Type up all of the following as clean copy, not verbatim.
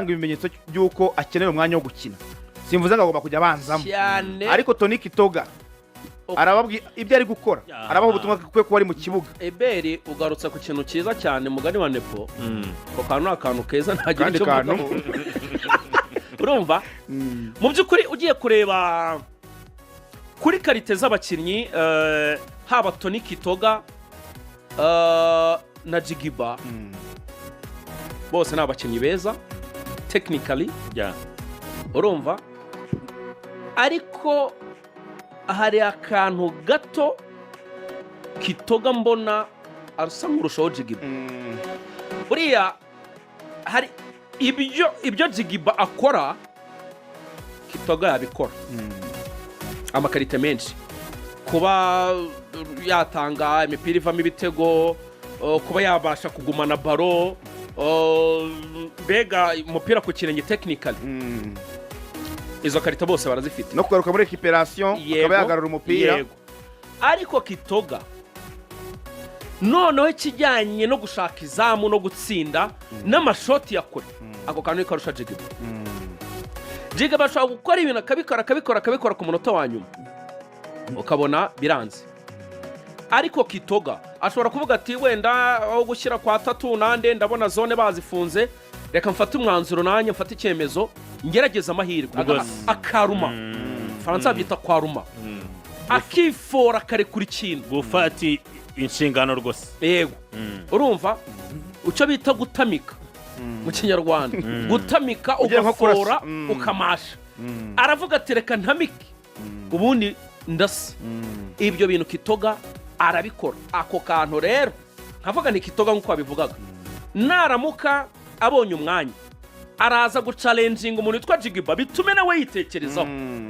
Ibimenyetso by'uko akeneye umwanya wo gukina, simvuze ngo agomba kujya abanzamo. Cyane. Ariko Tony Kitoga arababwira ibyo ari gukora, arabaha ubutumwa ko kuba ari mu kibuga. Eberi, ugarutse ku kintu cyiza cyane, mugani wa Nepo. Ako kantu ni akantu keza, ntagira Kandi icyo kantu. mvugaho. Urumva, mu by'ukuri ugiye kureba kuri qualité z'abakinnyi, haba Tony Kitoga na Jigiba, bose ni abakinnyi beza technically. Urumva, ariko hari akantu gato Kitoga mbona asa nk'urushaho Jigiba. Buriya hari ibyo Jigiba akora Kitoga yabikora, ama qualité menshi, kuba yatanga imipira ivamo ibitego, kuba yabasha kugumana ballon, mbega umupira ku kirenge technically, izo qualité bose barazifite. No kugaruka muri récupération, akaba yagarura umupira. Yego. Ariko Kitoga noneho ikijyanye no gushaka izamu no gutsinda n'amashoti ya kure, ako kantu niko karusha Jigiba. Jigiba ashobora gukora ibintu, akabikora, akabikora, akabikora, ku munota wa nyuma ukabona biranze. Ariko Kitoga ashobora kuvuga ati: "Wenda aho gushyira kwa tatu nande, ndabona zone bazifunze, reka mfate umwanzuro nanjye mfate icyemezo, ngerageze amahirwe." Akaruma, Faransa babyita kwaruma, akifora, akarekura ikintu. Gufata inshingano rwose. Yego. Urumva icyo bita gutamika mu Kinyarwanda, gutamika, Ugiye nko kurasa. ugafora, ukamasha. Aravuga ati: "Reka ntamike, ubundi ndasa." Ibyo bintu Kitoga arabikora. Ako kantu rero nkavuga ni Kitoga, nk'uko wabivugaga, naramuka abonye umwanya araza guchallenginga umuntu witwa Jigiba, bitume nawe yitekerezaho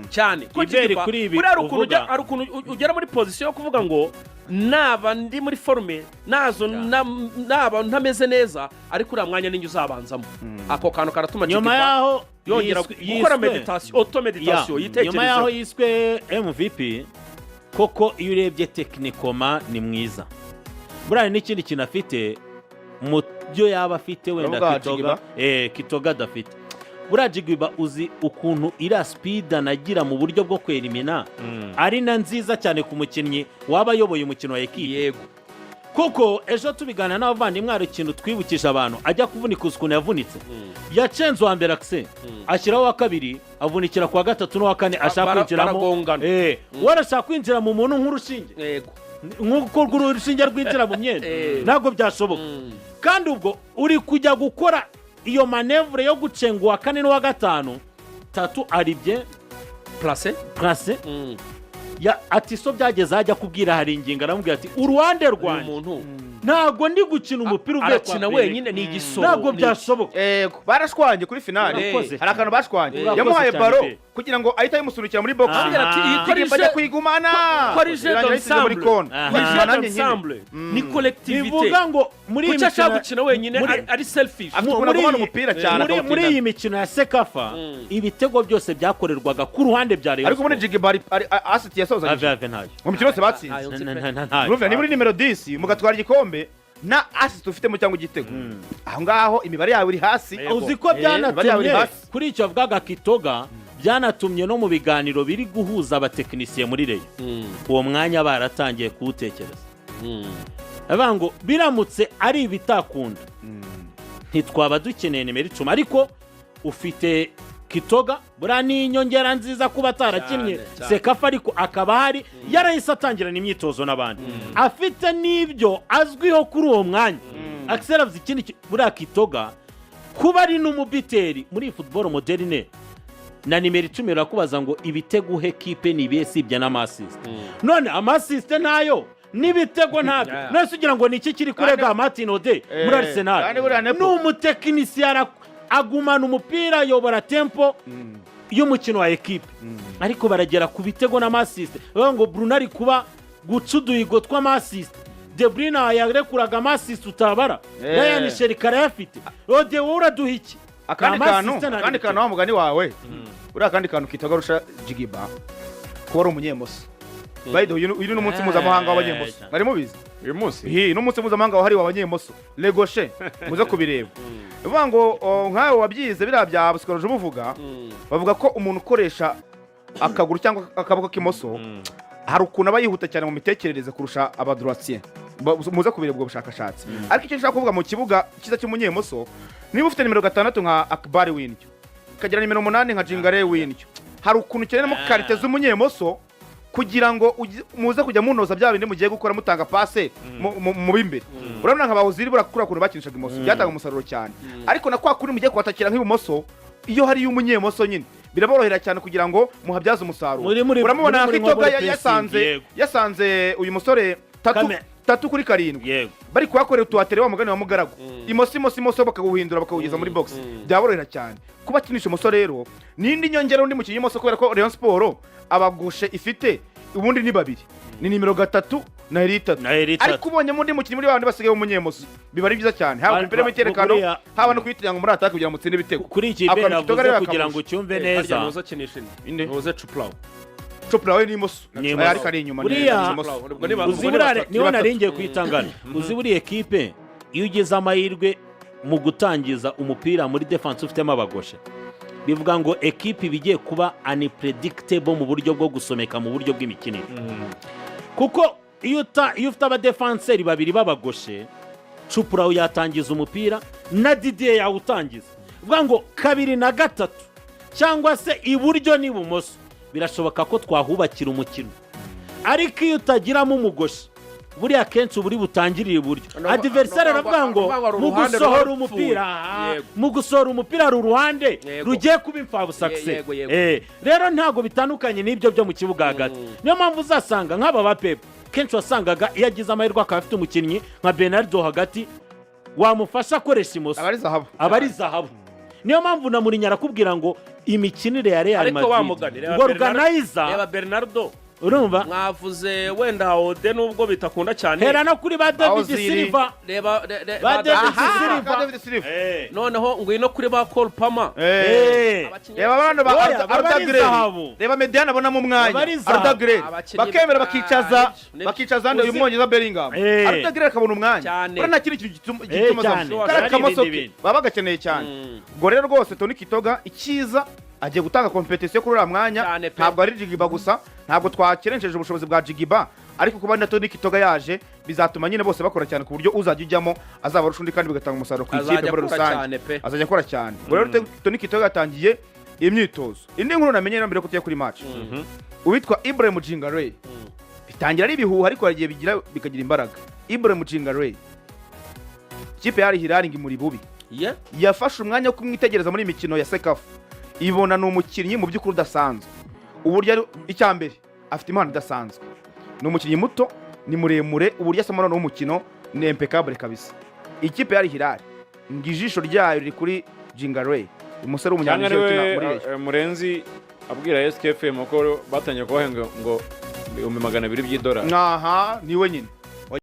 cyane ko Iberi Jigiba kuri ibi buriya hari ukuntu uvuga. hari ukuntu ugera muri position yo kuvuga ngo naba ndi muri forme nazo, naba ntameze neza, ariko uriya mwanya ninjye uzabanzamo. Ako kantu karatuma Nyuma Jigiba yaho yongera gukora méditation, auto méditation, Ya, nyuma yaho yitekerezeho. yiswe MVP koko, iyo urebye techniquement ni mwiza. Buriya hari n'ikindi kintu afite mu byo yaba afite wenda Uravuga Kitoga Jigiba? Kitoga adafite. Buriya Jigiba, uzi ukuntu iriya speed anagira mu buryo bwo kwerimina ari na nziza cyane ku mukinnyi waba ayoboye umukino wa ekipe? Kuko ejo tubiganira n'abavandimwe, hari ikintu twibukije abantu: ajya kuvunika, uzi ukuntu yavunitse? Yacenze uwa mbere akise, ashyiraho uwa kabiri, avunikira ku wa gatatu n'uwa kane ashaka kwinjiramo. Baragongana. We arashaka kwinjira mu muntu nk'urushinge, nk'uko urwo urushinge rwinjira mu myenda. Ntabwo byashoboka. Kandi ubwo uri kujya gukora iyo manœuvre yo gucenga uwa kane n'uwa gatanu, tatu aribye placé. Placé ya ati so byageze ajya kubwira hari ingingo, aramubwira ati: "Uruhande Uyu rwanjye muntu ntabwo ndi gukina umupira uvuye kwa arakina Bereka." wenyine, ni igisoro. Ntabwo byashoboka. Yego, barashwanye kuri finale. Urakoze. Hari akantu bashwanye. Urakoze Yamuhaye cyane ballon pe. kugira ngo ahite ayimusunikira muri box. Arambwira ati: "Iyi Jigiba korije ajya kuyigumana, ko ari jeu birangira ayisize muri d'ensemble." kona. Aha. Ko ari jeu Nanjye nyine. d'ensemble, ni collectivité. Bivuga ngo muri iyi Kuki ashaka mikino gukina wenyine? Ari selfish. Afite ukuntu agumana umupira cyane, muri akawutindana. iyi mikino ya CECAFA, ibitego byose byakorerwaga ku ruhande bya Rayon Ariko muri Sport. Jigiba ari assist yasozanyije Ave, ave, ntayo. mu mikino yose batsinze. Ntayo nzi pe. Ntayo. Urumva, niba uri nimero 10 mugatwara igikombe nta assist ufitemo cyangwa igitego, aho ngaho imibare yawe iri hasi. Uzi ko Imibare yawe iri byanatumye hasi. kuri icyo avugaga Kitoga, byanatumye no mu biganiro biri guhuza abatekinisiye muri Rayon, uwo mwanya baratangiye kuwutekereza, bavuga ngo biramutse ari ibitakunda, ntitwaba dukeneye nimero 10, ariko ufite Kitoga. Buriya ni inyongera nziza kuba atarakinnye Cyane, cyane. CECAFA, ariko akaba ahari, yarahise atangirana imyitozo n'abandi, afite n'ibyo azwiho kuri uwo mwanya. Axel avuze ikindi buriya Kitoga kuba ari n'umubuteur muri iyi football moderne, na nimero 10 irakubaza ngo ibitego uhe kipe ni ibihe sibye n'ama assist? None ama assist ntayo n'ibitego ntabyo. None se ugira ngo ni iki kiri kurega Martin Ode muri Arsenal? Kandi buriya Ni Nepo umutekinisiye, agumana umupira, ayobora tempo y'umukino wa ekipe, ariko baragera ku bitego n'ama assist, bavuga ngo Bruno ari kuba guca uduhigo tw'ama assist, De Bruyne yarekuraga ama assist utabara, Rayan Cherki arayafite. Ode, wowe uraduha iki? Akandi Nta kantu ma assist, nta akandi n'ibitego. kantu, wa mugani wawe, uriya akandi kantu Kitoga arusha Jigiba, kuba ari umunyemoso. By the way, uyu ni umunsi mpuzamahanga w'abanyemoso. Mwari mubizi? Uyu munsi? Hi, n'umunsi mpuzamahanga wahariwe abanyemoso, les gauchers, muze kubireba. Bivuga ngo nkawe wabyize biriya bya psychologie muvuga, bavuga ko umuntu ukoresha akaguru cyangwa akaboko k'imoso hari ukuntu aba yihuta cyane mu mitekerereze kurusha aba droitiers. Muze kubireba ubwo bushakashatsi. Ariko icyo nshaka kuvuga mu kibuga cyiza cy'umunyemoso, niba ufite nimero 6 nka Akbari w'indyo, ukagira nimero 8 nka Jingare w'indyo, hari ukuntu ukeneramo qualité z'umunyemoso kugira ngo muze kujya munoza bya bindi mugiye gukora, mutanga passe mu b'imbere. Urabona nka ba Ozil, buriya kuriya kuntu bakinishaga imoso byatanga umusaruro cyane, ariko na kwa kundi mugiye kubatakira nk'ibumoso, iyo hariyo umunyemoso nyine biraborohera cyane kugira ngo muhabyaze umusaruro. Uramubona Muri nka nko muri Kitoga pressing, yasanze yego. yasanze uyu musore tatu 3 kuri 7 bari kuhakorera utuhatere, wa mugani wa Mugaragu, imoso, imoso, imoso, bakawuhindura bakawugeza muri box, byaborohera cyane. Kuba akinisha imoso rero n'indi nyongera, undi mukinnyi w'imoso, kubera ko Rayon Sport aba gauche ifite ubundi ni babiri, ni nimero 3 na eri 3. Na eri 3. Ariko ubonyemo undi mukinnyi muri babandi basigaye w'umunyemoso biba ari byiza cyane, haba ku mipira y'imiterekano, haba no kuyitiranya ngo muri attaque kugira ngo mutsinde ibitego. Kuri iki Akantu Bera Kitoga avuze rero kugira ngo akamurusha. ucyumve Harya neza. ntuze akinisha indi? Inde? Ntuze Cuplau? Chopra we ni imoso. Ni imoso. Ariko ari inyuma, ni imoso. Ubwo ni Uzi ubwo ni buriya batatu. niho Ni nari batatu. ngiye kwitangana. Uzi buriya ekipe, iyo ugize amahirwe mu gutangiza umupira muri défense ufitemo aba gauche, bivuga ngo ekipe iba igiye kuba unpredictable mu buryo bwo gusomeka, mu buryo bw'imikinire, kuko iyo ufite abadefanseri babiri b'aba gauche, Cupura yatangiza umupira na Didier yawutangiza, bivuga ngo kabiri na gatatu cyangwa se iburyo n'ibumoso birashoboka ko twahubakira umukino. Ariko iyo utagiramo umu gauche, buriya kenshi uba uri butangirire iburyo, adversaire aravuga ngo ni ukuvuga ngo hari mu uruhande gusohora ruba umupira, rupfuye. Mu gusohora umupira hari uruhande rugiye kuba imfabusa. Yego, yego. Rero ntabwo bitandukanye n'ibyo byo mu kibuga hagati. Niyo mpamvu uzasanga nk'aba ba Pep kenshi wasangaga iyo agize amahirwe akaba afite umukinnyi nka Bernardo hagati wamufasha akoresha imoso, aba ari zahabu. Aba ari zahabu. Niyo mpamvu na Mourinho arakubwira ngo imikinire ya Real Ariko wa Madrid mugani, reba ngo reba organizer. Bernardo. Urumva? Mwavuze wenda Ode nubwo bitakunda cyane. Hera no kuri ba David Ozil. Silva. Reba Ba ba David David Silva. Silva. Ka David Silva. Noneho ngwino kuri ba Cole Palmer. Abakinnyi Reba bano ba Oya, Arda baba ari Güler. zahabu. Reba médiane abonamo umwanya. Baba ari zahabu. Arda Güler. Bakemera bakicaza Nibyo. bakicaza nde, uyu Mwongereza Bellingham. Arda Güler akabona umwanya. Cyane. Buriya nta kindi kintu gituma Cyane. azamuka. Kariya Hari kamoso ibindi ke bintu. baba bagakeneye cyane. Ubwo rero rwose Tony Kitoga icyiza agiye gutanga compétition kuri uriya mwanya. Cyane pe. Ntabwo ari Jigiba gusa, ntabwo twakerenceje ubushobozi bwa Jigiba, ariko kuba na Tony Kitoga yaje bizatuma nyine bose bakora cyane, ku buryo uzajya ujyamo azaba arusha undi kandi bigatanga umusaruro ku ikipe Azajya muri akora rusange. cyane pe. Azajya akora cyane. Ubwo rero Tony Kitoga yatangiye imyitozo. Indi nkuru namenye rero mbere yo kujya kuri match, uwitwa Ibrahim Jingare, bitangira ari ibihuha ariko hari igihe bigira bikagira imbaraga. Ibrahim Jingare, ikipe ya Al Hilal ngo imuri bubi. Yafashe umwanya wo kumwitegereza muri iyi mikino ya CECAFA, ibona ni umukinnyi mu by'ukuri udasanzwe. Uburyo ari, icya mbere afite impano idasanzwe, ni umukinnyi muto, ni muremure, uburyo asoma noneho umukino ni impeccable kabisa. Ikipe ya Al Hilal ngo ijisho ryayo riri kuri Jingare, umusore Cyangwa w'umunyanigeriya ukina niwe muri Rayon. Murenzi abwira SKFM ko batangiye kubahenga ngo 200,000 by'idolari. Aha niwe nyine.